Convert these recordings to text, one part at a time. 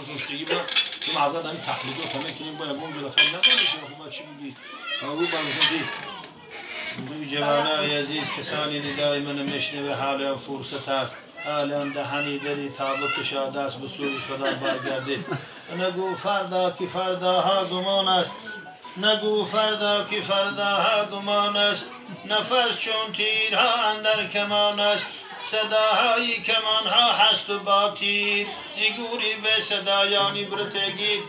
шуштагӣ ба мазад ҳамин тақлидот мекунем бо ягон ҷо хел накунем ки ма чӣ буди ӯ барзуди ҷавонои азиз, касоне нидои ман мешнаве, ҳолиям фурсат аст, ҳолиям даҳани дари тавба кушода аст, ба сӯи Худо баргардед. Нагӯ фарда ки фардаҳо гумон аст, нагӯ фарда ки фардаҳо гумон аст, нафас чун тирҳо андар камон аст, садоҳои камонҳо ҳасту бо тир, зи гӯри бесадоён ибратегир.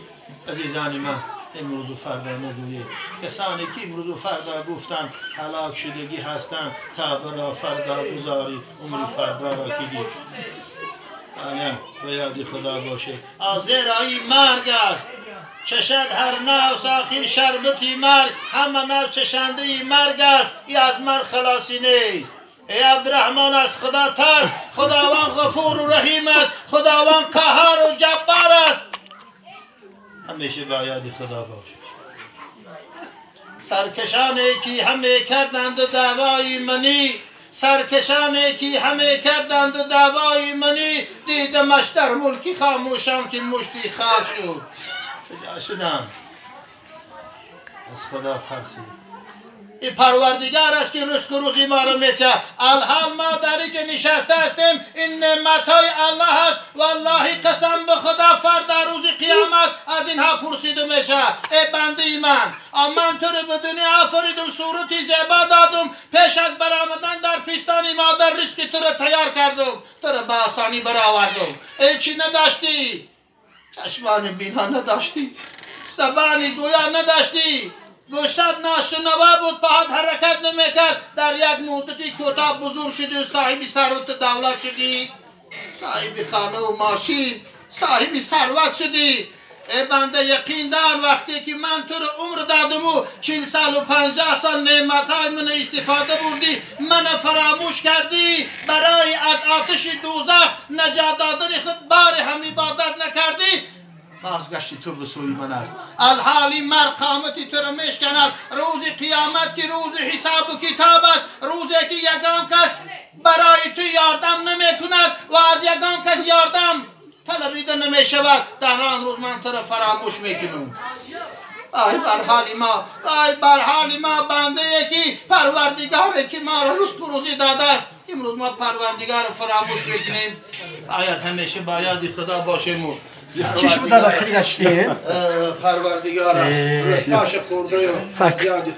Азизони ман, имрӯзу фарда нагӯед. Касоне ки имрӯзу фарда гуфтанд, ҳалок шудагӣ ҳастанд. Тавбаро фарда гузорӣ, умри фардаро ки дид. Бале, ба ёди Худо бошед. Зеро ин марг аст. Чашад ҳар нафс охир шарбати марг, ҳама нафс чашандаи марг аст, и аз марг халосӣ нест. Эй Абдурраҳмон, аз Худо тарс, Худованд ғафуру раҳим аст, Худованд қаҳҳору ҷаббор аст. Ҳамеша ба ёди Худо бошед. Саркашоне ки ҳаме карданд даъвои манӣ, саркашоне ки ҳаме карданд даъвои манӣ, дидамаш дар мулки хомӯшон ки мушти хок шуд. Куҷо шудам? Аз Худо тарсид. Ин Парвардигар аст ки ризқу рӯзи моро метиҳад. Алҳол мо дар инҷо нишаста ҳастем, ин неъматҳои Аллоҳ аст. Валлоҳи қасам ба Худо, фарда рӯзи қиёмат аз инҳо пурсида мешавад. Эй бандаи ман, ман туро ба дунё офаридум, сурати зебо додум, пеш аз баромадан дар пистони модар ризқи туро тайёр кардум, туро ба осонӣ баровардум. Эй, чӣ надоштӣ? Чашмони бино надоштӣ, забони гӯё надоштӣ, гӯшат ношунава буд, паҳат ҳаракат намекард. Дар як муддати кӯтоҳ бузург шудӣ, соҳиби сарвату давлат шудӣ, соҳиби хонаву мошин, соҳиби сарват шудӣ. Эй банда, яқин дор, вақте ки ман туро умр додуму 40 солу 50 сол неъматҳои мана истифода бурдӣ, мана фаромӯш кардӣ, барои аз оташи дӯзах наҷот додани худ бори ҳам ибодат накардӣ, бозгашти ту ба сӯи ман аст. Алҳоли марг қомати туро мешканад. Рӯзи қиёмат ки рӯзи ҳисобу китоб аст, рӯзе ки ягон кас барои ту ёрдам намекунад ва аз ягон кас ёрдам талабида намешавад, дар он рӯз ман туро фаромӯш мекунам. Ай бар ҳоли мо, ай бар ҳоли мо, бандае ки Парвардигаре ки моро ризқу рӯзӣ додааст, имрӯз мо Парвардигарро фаромӯш мекунем. Бояд ҳамеша ба ёди Худо бошему Чӣ шуд, дар охир гаштем? Парвардигара ризқаша хӯрдаю аз ёди